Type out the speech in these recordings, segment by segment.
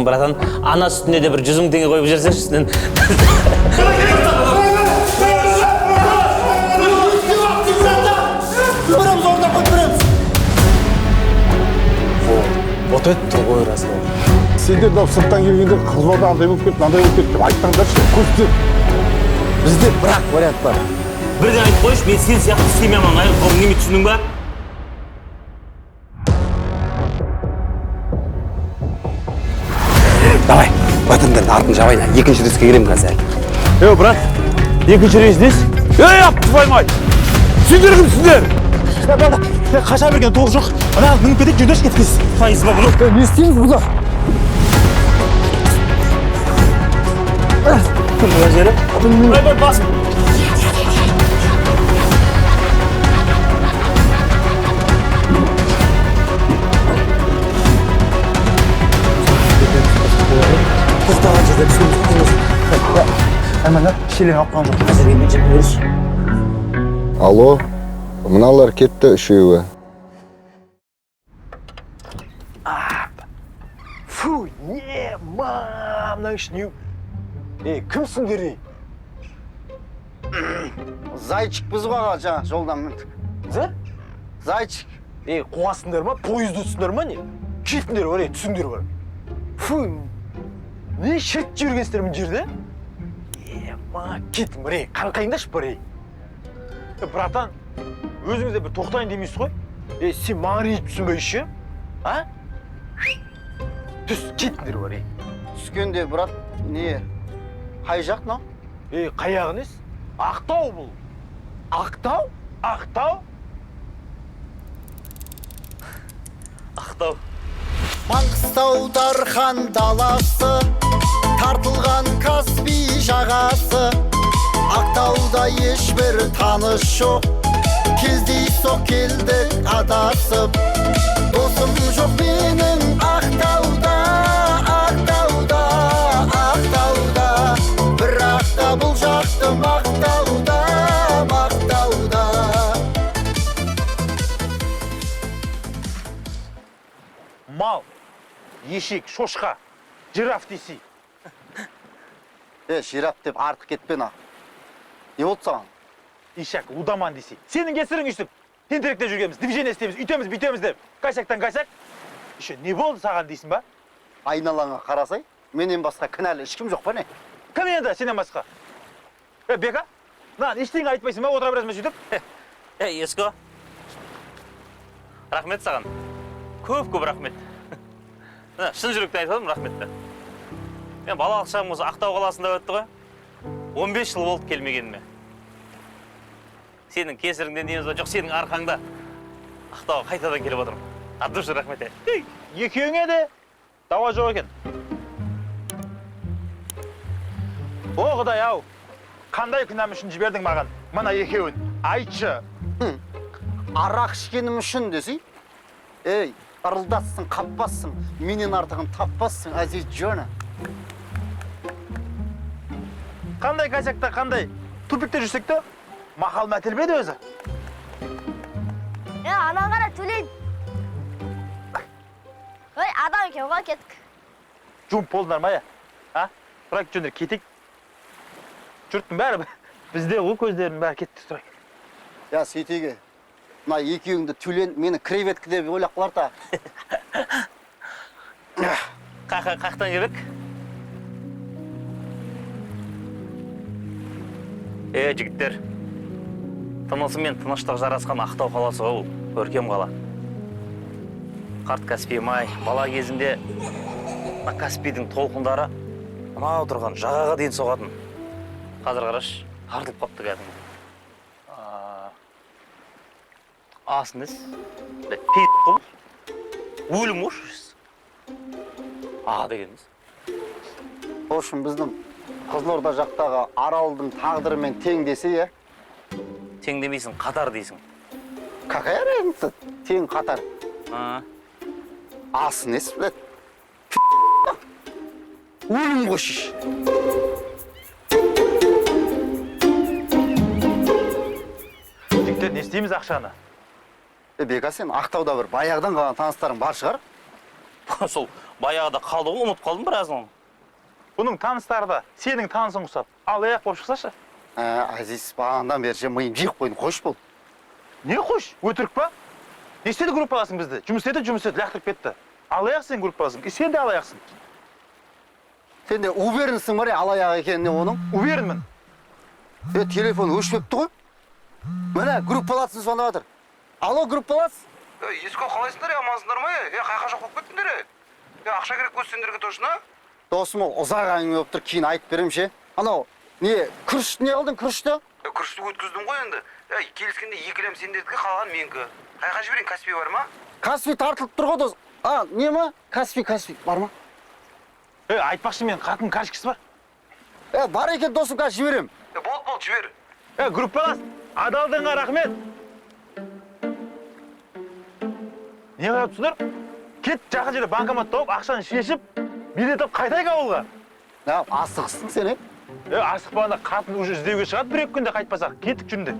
саған, братан. Ана сүтіне де бір 100 000 теңге қойып жіберсеңші үстінен. Көреміз, орнына қойып береміз. Вот это другой разговор. Сендер мынау сырттан келгенде Қызылорда андай болып кетті, мынандай болып кетті деп айтпаңдаршы, көздер. Бізде бір-ақ вариант бар. Бірден айтып қойшы, мен сен сияқты семьямнан айырылып қалғым келмейді, түсіндің ба? Давай, братандардың артын жабайын, екінші рейске кіремін қазір әлі. Ей, брат, екінші рейс несі? Ей, ап, твою мать! Сендер кімсіңдер? Қаша берген тоқ жоқ. Ана мініп кетейік, жүрдеші кеткіз. Пайыз ба бұны? Не істейміз бұза? Ойбай, басым. Тоқтаған жерде түсеміз. Аймандар, шелек алып қалған жоқ. Әзірге мен жеп берші. Алло, мыналар кетті үшеуі. Фу, не, мам, мынаның іші не? Ей, кімсіңдер, ей? Зайчик біз ғой аға, жаңа жолдан міндік. Зе? Зайчик. Ей, қуасыңдар ма? Пойызда түсіңдер ма, не? Кетіңдер бар, ей, түсіңдер бар. Фу, не шет жүргенсіздер мына жерде? Е, ма, кетің бар, ей, қаңқайыңдаршы бар, ей. Е, братан, өзіңіз де бір тоқтайын демейсіз ғой? Ей, сен маған ренжіп тұрсың ба еще? А? Түс, кетіңдер бар, ей. Түскенде, брат, не? Қай жақ мынау? Ей, қаяғы несі? Ақтау бұл. Ақтау? Ақтау? Ақтау. Маңғыстау дархан даласы, тартылған Каспий жағасы. Ақтауда ешбір таныс жоқ, кездейсоқ келдік адасып. Досым жоқ менің Ақтауда, Ақтауда, Ақтауда. Бірақ та бұл жақты мақтауда, мақтауда. Мал, ешек, шошқа, жираф десей. Е, жираф деп артық кетпе на. Не болды саған? Ишак, лудаман десей. Сенің кесірің өйстіп. Тентіректе жүргенбіз, движение істейміз, үйтеміз, бүйтеміз деп. Косяктан косяк. Еще не болды саған дейсің ба? Айналаңа қарасай, менен басқа кінәлі ешкім жоқ па не? Кім енді сенен басқа? Е, Бека, мынаған ештеңе айтпайсың ба, отыра бересің ба сөйтіп? Ей, Еско. Рахмет саған. Көп-көп рахмет. Мына, шын жүректен айтып отырмын рахметті. Мен балалық шағым осы Ақтау қаласында өтті ғой. 15 жыл болды келмегеніме. Сенің кесіріңнен дейміз ба? Жоқ, сенің арқаңда Ақтауға қайтадан келіп отырмын. От души рахмет. Ей. Екеуіңе де дауа жоқ екен. О, Құдай ау, қандай күнәм үшін жібердің маған мына екеуін? Айтшы. Арақ ішкенім үшін десей? Ей, ырылдассың, қаппассың, менен артығын таппассың, Әзиз Джона. Қандай косякта, қандай тупикте жүрсек те, мақал мәтел бе еді өзі? Е, анан қара, төлейін. Ой, адам екен ғой, кеттік. Жуып болдыңдар ма, я? А? Тұрайық, жөндер, кетейік. Жұрттың бәрі бізде ғой, көздерінің бәрі кетті, тұрайық. Я, сөйтеге, мына екеуіңді төлен, мені креветка деп ойлап қалар та. Қақтан керек? Е, жігіттер, тынысы мен тыныштық жарасқан Ақтау қаласы ғой бұл, көркем қала. Қарт Каспий май, бала кезімде мына Каспийдің толқындары мынау тұрған жағаға дейін соғатын. Қазір қарашы, тартылып қапты кәдімгі. Асын несі? Бля, пи*** қой бұл. Өлім ғой. А дегеніміз. В общем, біздің Қызылорда жақтағы Аралдың тағдырымен тең десе, е? Тең демейсің, қатар дейсің. Какая разница? Тең қатар. А, Асы несі, блядь? Өлім ғой шеш. Жігіттер, не істейміз ақшаны? Е, Бека, сен Ақтауда бір баяғыдан қалған таныстарың бар шығар? Сол Баяғыда қалды ғой, ұмытып қалдым біразын оны. Бұның таныстары да сенің танысың ұқсап, алаяқ болып шықсашы. Ә, Азиз, бағанадан бері ше миым жеп қойдың, қойшы бол. Не қойшы, өтірік па? Не істеді группаласың бізді? Жұмыс істеді, жұмыс істеді, лақтырып кетті. Алаяқ сен группаласың, и сен де алаяқсың. Сен де уверенсің бар, алаяқ екеніне оның? Уверенмін. Е, телефон өшпепті ғой. Міне, группаласың звондап жатыр. Алло, группалас? Еско, қалайсыңдар, е, амансыңдар ма, е? Қайқа жоқ болып кеттіңдер, е? Е, ақша керек болса сендерге точно? Досым, ол ұзақ әңгіме болып тұр, кейін айтып беремін ше. Анау, не, күрішті не қылдың, күрішті? Е, күрішті өткіздім ғой енді. Е, келіскенде екі лям сендердікі, қалған менікі. Қайқа жіберейін, Каспий бар ма? Каспий тартылып тұр ғой, дос. А, не ма? Каспий, Каспий, бар ма? Е, айтпақшы, мен қатын карточкасы бар. Е, бар екен, досым, қазір жіберем. Е, болды, болды, жібер. Е, группалас, адалдығыңа рахмет. Не қарап тұрсыңдар? Кет, жақын жерде банкомат тауып, ақшаны шешіп, билет алып қайтайық ауылға. Не, асығыссың сен, е? Е, асықпағанда қатын уже іздеуге шығады, бір екі күнде қайтпасақ. Кеттік, жүріңдер.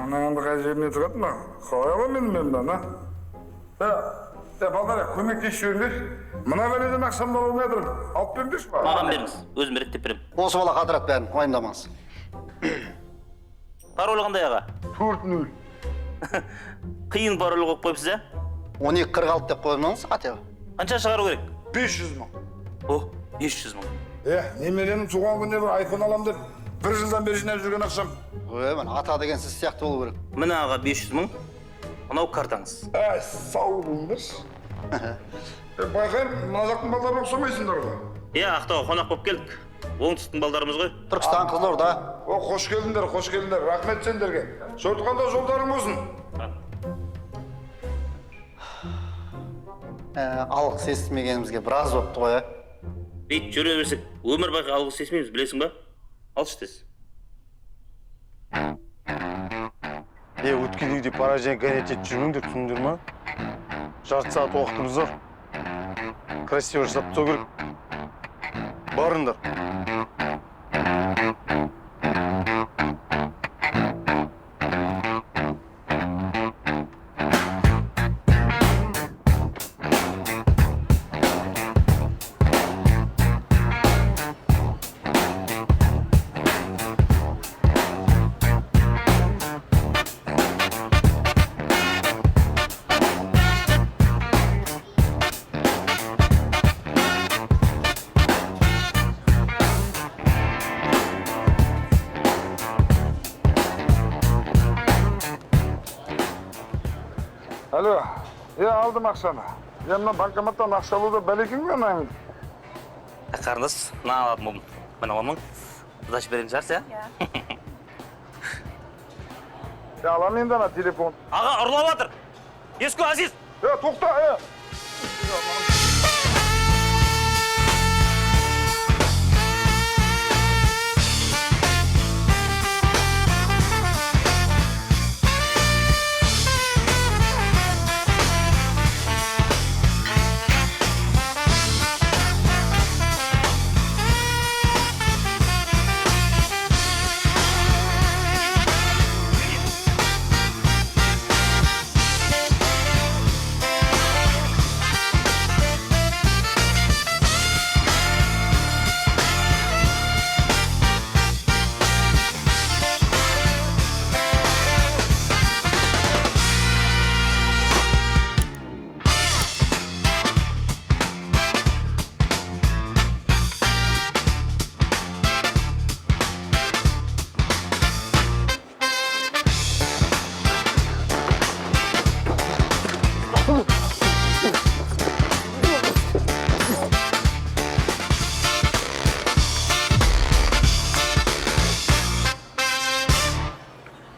Мынаңды қай жеріне тығады мынау? Қалай аламын енді мен мынаны, а? Е, балдар, көмектесіп жіберіңдерші. Мына бәледен ақшамды ала алмай жатырмын. Алып беріңдерші маған. Маған беріңіз, өзім реттеп беремін. Осы бала қатырады бәрін, уайымдамаңыз. Пароль қандай, аға? 4-0. Қиын пароль қойып қойыпсыз, ә? 12.46 деп қоймаңыз, хотя бы. Қанша шығару керек? 500 мың. О, 500 мың. Е, немеренің туған күніне бір айфон алам деп бір жылдан бері жинап жүрген ақшам. Ой, міне, ата деген сіз сияқты болу керек. Міне, аға, 500 мың. Мынау картаңыз. Әй, сау болыңдаршы. Е, байқаймын, мына жақтың балдарына ұқсамайсыңдар ғой. Иә, Ақтауға қонақ болып келдік. Оңтүстіктің балдарымыз ғой. Түркістан, Қызылорда. О, қош келдіңдер, қош келдіңдер. Рахмет сендерге. Жортқанда жолдарың болсын. Ә, алғыс естімегенімізге біраз болыпты ғой, ә? Бейт жүре берсек, өмір бақи алғыс естімейміз, білесің ба? Алшы тез. Е, өткендегідей поражение гонять етіп жүрмеңдер, түсіндіңдер ма? Жарты сағат уақытымыз бар. Красиво жасап тастау керек. Барыңдар. Алло, е, алдым ақшаны. Е, мына банкоматтан ақша алу да бәле екен ғой мынаң. Қарындас, мына алатын болдым. Міне 10 мың. Сдача беретін шығарсыз, иә? Е, аламын енді ана телефон. Аға, ұрлап жатыр. Еско, Азиз. Е, тоқта, е.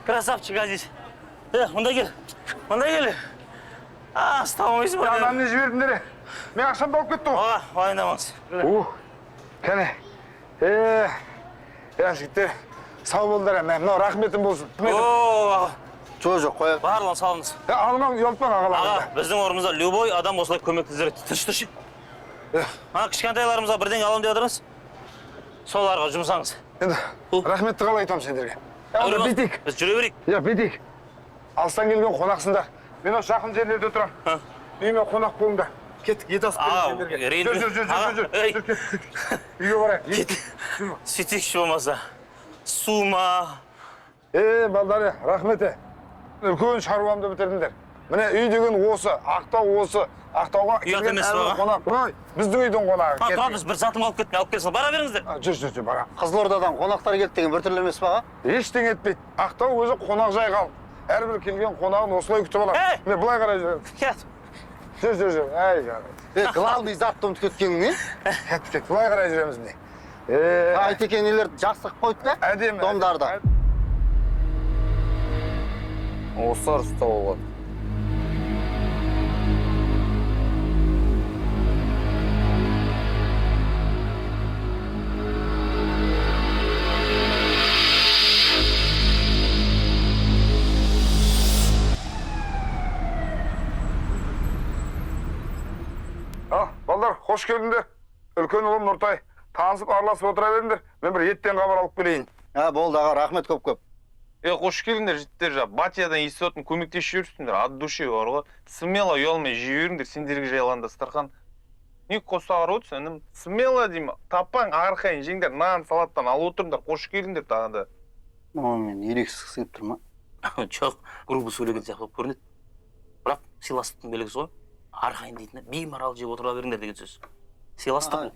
Красавчик, Азиз. Е, мында кел. Мында кел. А, ұстап алмайсың ба? Ананы не жібердіңдер, е? Мен ақшамды алып кетті ғой. Аға, уайымдамаңыз. О, кәне. Е, е, жігіттер, сау болыңдар, мә, мынау рахметім болсын. О, аға. Жоқ, жоқ, қоя. Барлығын салыңыз. Алмаң, ұялтпаң Аға, ағаларыңды. біздің орнымызда любой адам осылай көмектесер. Тыныш тұршы. Ана кішкентайларымызға бірдеңе аламын деп жатырмыз. Соларға жұмсаңыз. Енді рахметті қалай айтамын сендерге? Онда бүйтейік. Біз жүре берейік. Иә, бүйтейік. Алыстан келген қонақсыңдар. Мен осы жақын жерлерде тұрамын. Үйіме қонақ болыңдар. Кеттік, ет асып Аға, беремін сендерге. ренжіме. Жүр, жүр, жүр, Аға, жүр, жүр. ей. Жүр, кеттік. Үйге барайық. Кет. Сөйтейікші болмаса. Су ма? Е, балдар, рахмет. Е. Үлкен шаруамды бітірдіңдер. Міне үй деген осы, Ақтау осы. Ақтауға Ұят келген емес пе, әрбір аға? қонақ. Ой, біздің үйдің қонағы. А, Кеттік. тұра біз бір затым қалып кетті, алып келсін. Бара беріңіздер. А, жүр, жүр, жүр, барамын. Қызылордадан қонақтар келді деген біртүрлі емес пе, аға? Ештеңе етпейді. Ақтау өзі қонақжай халық. Әрбір келген қонағын осылай күтіп алады. Ей! Міне былай қарай жүреміз. Кет. Жүр, жүр, жүр. Әй, жарайды. Е, главный затты ұмытып кеткенің не? Кеттік, кеттік. Былай қарай жүреміз міне. Е, Айтеке нелер жақсы қылып қойды да? Әдемі. Домдарды. Осылар ұстап алған. Ал, балдар, қош келдіңдер. Үлкен ұлым Нұртай. Танысып, араласып отыра беріңдер. Мен бір еттен хабар алып келейін. А, болды аға, рахмет көп-көп. Е, қош келдіңдер, жігіттер, жа. Батиядан естіп отырмын, көмектесіп жіберіпсіңдер. От души бар ғой. Смело ұялмай жей беріңдер, сендерге жайлан дастархан. Не қоса қарап отырсың, інім? Смело деймін, таппаң, арқайын жеңдер, нан, салаттан алып отырыңдар, қош келдіңдер тағы да. Ой, мен ерексіз келіп тұр ма? Жоқ, грубо сөйлеген сияқты болып көрінеді. Бірақ сыйластықтың белгісі ғой. Арқайын дейтіні беймарал жеп отыра беріңдер деген сөз. Сыйластық бұл.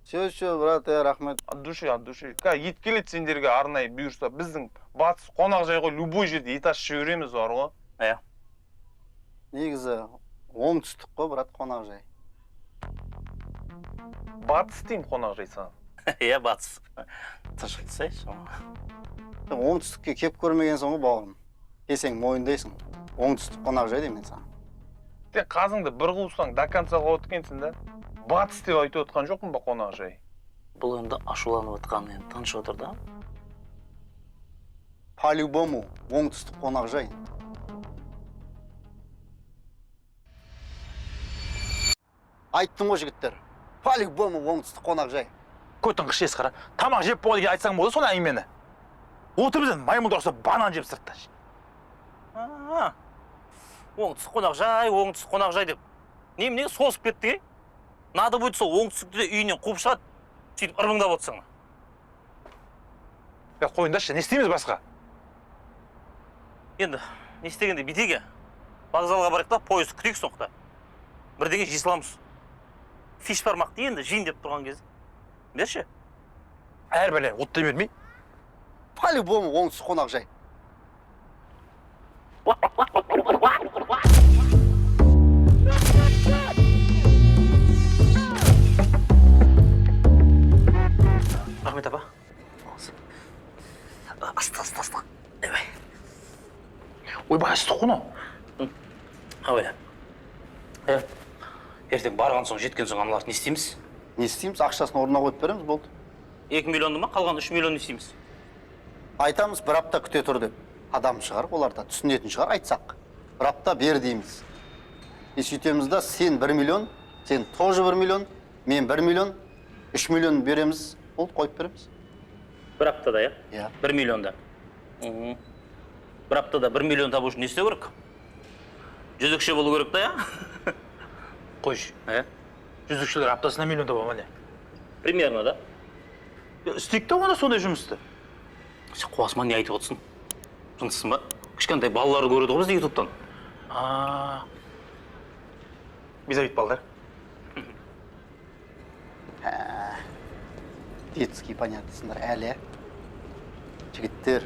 Все, все, брат, е, рахмет. От души, от души. Қазір ет келеді сендерге арнайы бұйырса. Біздің батыс қонақжай ғой, любой жерде ет асып жібереміз бар ғой. Иә. Негізі оңтүстік қой, брат, қонақжай. Батыс деймін қонақжай саған. Иә, батыс. Тыныш айтсайшы. Сен оңтүстікке келіп көрмегенсің ғой, бауырым. Келсең мойындайсың. Оңтүстік қонақжай деймін мен саған. Сен қазыңды бір қуысаң до конца қуады екенсің да. Батыс деп айтып отқан жоқпын ба қонақжай? Бұл енді ашуланып отқан, енді тыныш отыр да. По-любому оңтүстік қонақжай. Айттым ғой, жігіттер. По-любому оңтүстік қонақжай. Көттің қыш қара. Тамақ жеп болды деген айтсаң болды соны әңгімені. Отырмыз енді маймылдар ұқсап банан жеп сыртта. А, оңтүстік қонақжай, оңтүстік қонақжай деп. Немене созып кетті, е? Надо будет сол оңтүстікті де үйінен қуып шығады. Сөйтіп ырбыңдап отырсаң. Е, қойыңдаршы, не істейміз басқа? Енді не істегенде бүйтейік. Вокзалға барайық та пойыз күтейік соқта. Бірдеңе жей саламыз. Фиш бармақты енді жейін деп тұрған кезде. Берші. Әр бәле оттай бермей. По-любому оңтүстік қонақжай. Рахмет апа. Аста, аста, аста. Давай. Ойбай, ыстық қой мынау. Абайла. Е, ертең барған соң, жеткен соң аналарды не істейміз? Не істейміз? Ақшасын орнына қойып береміз, болды. 2 миллионды ма, қалған 3 миллион не істейміз? Айтамыз, бір апта күте тұр деп. Адам шығар, олар да түсінетін шығар, айтсақ. Бір апта бер дейміз. И сөйтеміз да, сен 1 миллион, сен тоже 1 миллион, мен 1 миллион, 3 миллион береміз, болды, қойып береміз. Бір аптада, иә? Иә. 1 миллионда. Мгм. Бір аптада 1 миллион табу үшін не істеу керек? Жезөкше болу керек та, иә? Қойшы. Иә. Жезөкшелер аптасына миллион таба ма не? Примерно, да? Е, істейік та онда сондай жұмысты. Сен қуасың ба, не айтып отырсың? Жындысың ба? Кішкентай балалар көреді ғой бізді ютубтан. А. Безобид балдар. Детский понятысыңдар әлі. Жігіттер,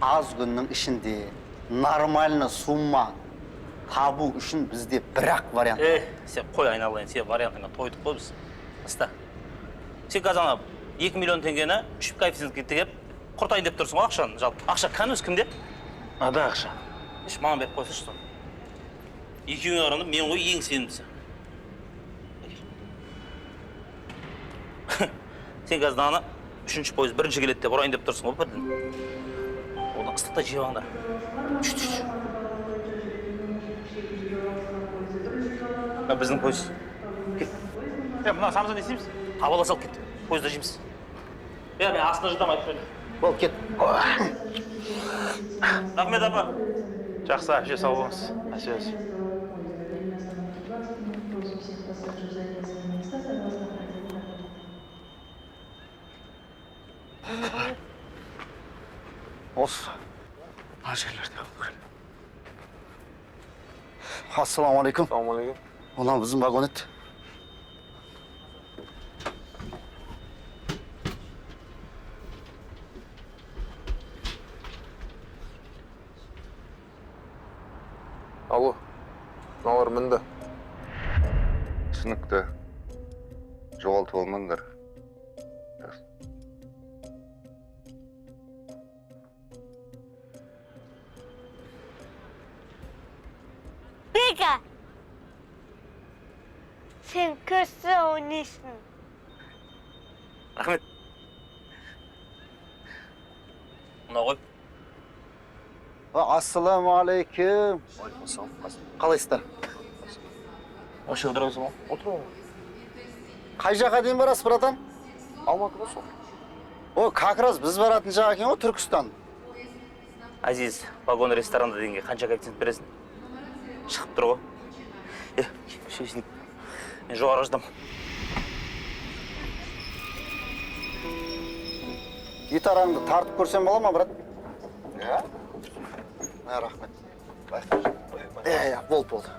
аз күннің ішінде нормально сумма табу үшін бізде бір-ақ вариант. Е, сен қой айналайын, сен вариантыңа тойдық қой біз. Аста. Сен қазір ана 2 миллион теңгені үш коэффициентке тігіп, құртайын деп тұрсың ғой ақшаны жалпы. Ақша кәні өзі кімде? Ада ақша. Еш, маған беріп қойсайшы соны. Екеуіңе қарағанда мен ғой ең сенімдісі. Сен қазір ана үшінші пойыз бірінші келеді деп ұрайын деп тұрсың ғой бірден. Одан ыстықта жеп алыңдар. Түш, түш. Мына біздің пойыз. Кет. Е, мына самса не істейміз? Хабарласа салып кет. Пойызда жейміз. Е, мен астына жатамын, айтып қойдым. Болды, кет. Рахмет, апа. Жақсы, әже, сау болыңыз. Әсе, әсе. Осы. Мына жерлерде қалдық. Ассалаумағалейкум. Ассалаумағалейкум. Мынау біздің вагон еді. Алло, мыналар мінді. Түсінікті. Жоғалтып алмаңдар. Бека! Сен күшті ойнайсың. Рахмет. Мынау ғой. Ассалаумағалейкум. Қалайсыздар? Осы жерде отырасың ғой. Отыр. Қай жаққа дейін барасыз, братан? Алматыда сол. О, как раз біз баратын жақ екен ғой, Түркістан. Азиз, вагон ресторанда дегенге қанша коэффициент бересің? Шығып тұр ғой. Е, шешініп. Мен жоғары жатамын. Гитараңды тартып көрсем бола ма, брат? Иә? Ә, рахмет. Иә, иә, болды, болды.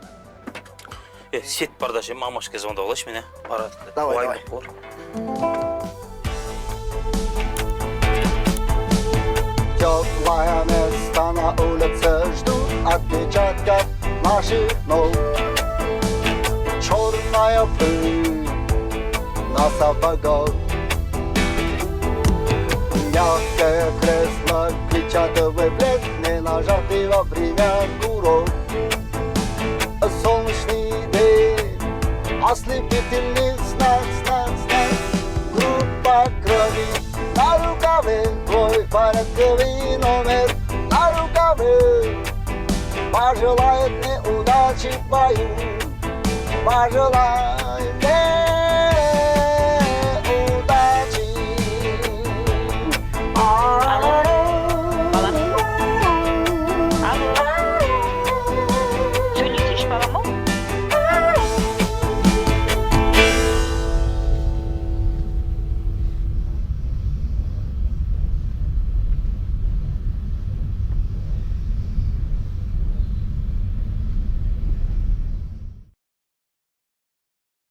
Е, сет бар да ше, мамашке звондап алайыншы мен, е. Барады. Давай, давай. Теплое место на улице ждут отпечатков наших ног. Черная пыль на сапогах. Мягкое кресло, клетчатый плед, не нажатый во время курок. Солнечный день, ослепительный знак, знак, знак. Группа крови на рукаве, твой порядковый номер на рукаве. Пожелает мне удачи в бою, пожелает.